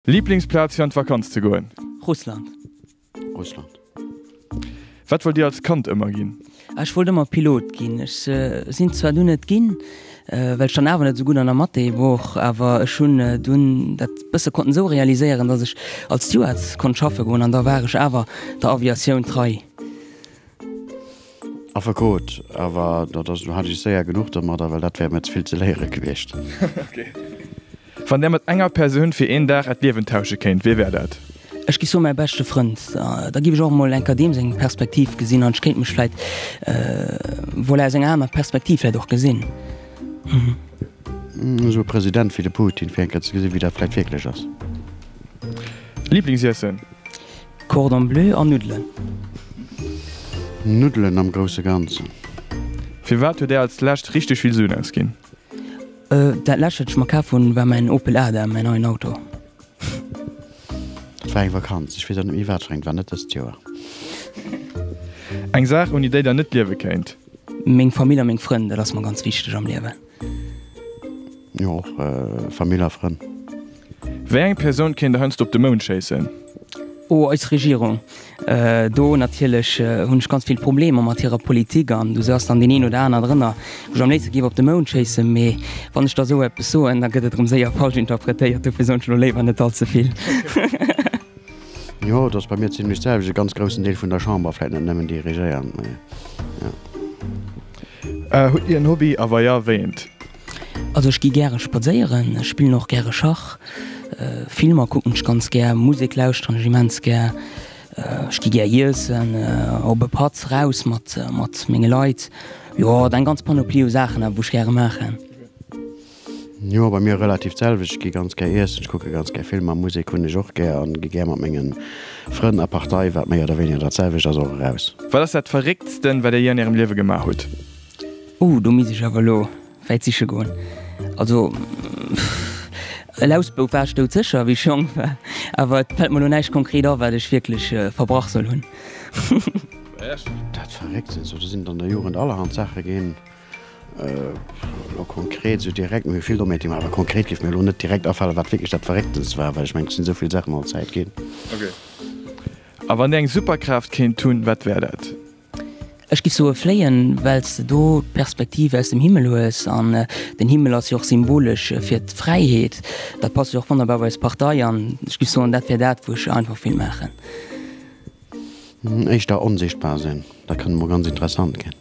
Liblingsplaz fir an d'Vakanz ze goen? Russland. Russland. Wat wollt Dir als Kand ëmmer ginn? Ech wollt ëmmer Pilot ginn. Ech sinn zwar dunn net ginn, well ech dann awer net esou gutt an der Mathé wor, awer ech hunn dunn dat bësse konnten esou realiséieren, datt ech als Steward konnt schaffe goen an da war ech awer der Aviatioun trei. Affekot, awer dat ass, do hat ech séier genuch domadder, well dat wär mir ze vill ze léiere gewiescht. Wann där mat enger Persoun fir een Dag Äert Liewen tausche kéint, wie wär dat? Ech gi soe mäi beschte Frënd. Da giff ech och emol enker deem seng Perspektiv gesinn an ech kéint mech vläit, voilà, aus enger aner Perspektiv vläit och gesinn. Esou e President wéi de Putin, fir eng Kéier ze gesinn, wéi dat vläit wierklech ass. Liblingsiessen? Cordon bleu an Nuddelen. Nuddelen am grousse Ganzen. Fir wat huet Är als lescht richteg vill Suen ausginn? Dat lescht wat ech mer kaf hunn war mäin Opel Ada, mäin neien Auto. Dat war eng Vakanz, ech weess awer net méi wat fir eng, et war net dëst Joer. Eng Saach ouni déi der net liewe kéint? Meng Famill a meng Frënn, dat ass mer ganz wichteg am Liewen. Jo och Famill a Frënn. Wéi eng Persoun kéint der heiansdo op de Mound schéissen? Oh, eis Regierung. Do natierlech hunn ech ganz vill Problemer mat hirer Politik an do ass dann deen een oder aner drënner, wou ech am léifste géif op de Mound schéissen. Mee wann ech da sou eppes soen, da gëtt et erëm séier falsch interpretéiert. Dofir soen ech elo léiwer net all ze vill. Jo, et ass bei mir zimlech d'selwecht. E ganz groussen Deel vun der Chamber, vläit net nëmmen déi regéierend, mee jo. Hutt Dir en Hobby a wa ja, wéi eent? Also ech gi gäre spadséieren, ech spillen och gäre Schach, Filmer kucken ech ganz gär, Musek lauschteren ech immens gär, ech gi gär iessen, op e Patt raus mat mat menge Leit, jo eng ganz Panoplie u Saachen awer wou ech gäre maachen. Jo bei mir relativ d'selwecht, ech gi ganz gär iessen, ech kucke ganz gär Filmer, Musek hunn ech och gär an gi gär mat mengen Frënn a Partei, wat méi oder wéiniger dat selwecht ass, och eraus. Wat ass dat verrécktsten wat dir jee an ärem Liewe gemaach hutt? Ooh, do misst ech awer elo wäit siche goen. Also, e Lausbouf war ech doudsécher, wéi ech jonk war, awer et fält mer elo näischt konkret a wat ech wierklech verbrach soll hunn. Dat Verrécktst, do sinn et an der Jugend allerhand Saache ginn. Elo konkret esou direkt, mir hu vill Dommheete gemaach, awer konkret géif mir elo net direkt afalen, wat wierklech dat Verrécktest war, well ech mengen, et sinn esou vill Saachen all Zäit ginn. A wann Dir eng Superkraaft kéint hunn, wat wär dat? Ech giff soe fléien, wells de do d'Perspektiv aus dem Himmel hues an den Himmel ass jo och symbolesch fir d'Fräiheet. Dat passt jo och wonnerbar bei eis Partei an ech giff soen dat wär dat wou ech einfach vill maachen. Éischter onsichtbar sinn, dat kënnt emol ganz interessant ginn.